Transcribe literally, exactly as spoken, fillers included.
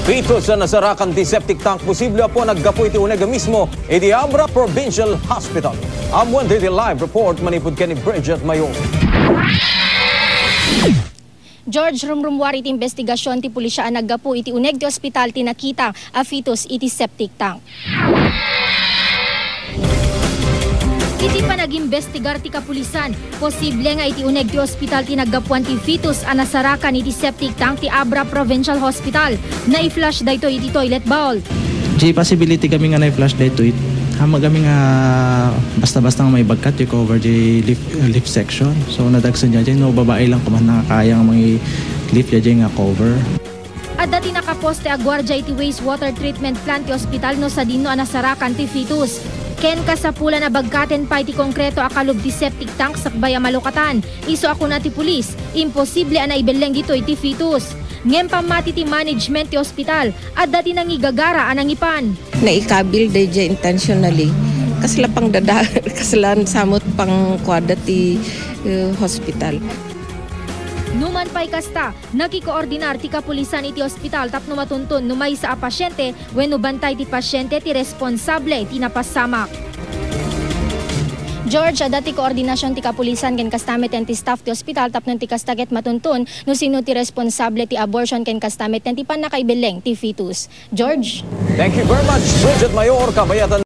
Fetus a nasarakan ti septic tank posible a pay naggapu iti uneg a mismo iti Abra Provincial Hospital. Ammoen daytoy live report manipud ken ni Bridget Mayor. George, rumrumuar iti imbestigasion ti pulisya a naggapu iti uneg ti ospital ti nakita a fetus iti septic tank. Iti panagimbestigar ti kapulisan, posible nga iti uneg ti ospital ti naggapuan ti fetus a nasarakan iti septic tank ti Abra Provincial Hospital. Nai-flush daytoy iti toilet bowl. Di possibility kami nga nai-flush daytoy. Ammok kami nga basta-basta nga maibagkat ti cover di lift, lift section. So, nadagsen daydiay, no, babae lang koma nga kaya nga mangi-lift daydiay nga cover. Adda ti nakaposte a guardia iti wastewater treatment plant ti ospital no sadino a nasarakan ti fetus. Ken kasapulan a bagkaten pay ti konkreto a kalub ti septic tank sakbay a malukatan. Isu a kuna ti pulis, imposible a naibelleng ditoy ti fetus. Ngem pammati ti management ti ospital, adda ti nangigagara a nangipan. Naikabil daydiay intentionally. Kasla pangdada-, kasla samot pangkuada ti, eh, hospital. Numan pay kasta, nakikoordinar ti kapulisan iti ospital tapno matuntun no maysa a pasyente wenno bantay ti pasyente ti responsable ti napasamak. George, adda ti koordinasion ti kapulisan ken kasta met ti staff ti ospital tapno ti kasta ket matuntun no sino ti responsable ti abortion ken kasta met ti pannakaibelleng ti fetus. George? Thank you very much, Bridget Mayor, kabayatan.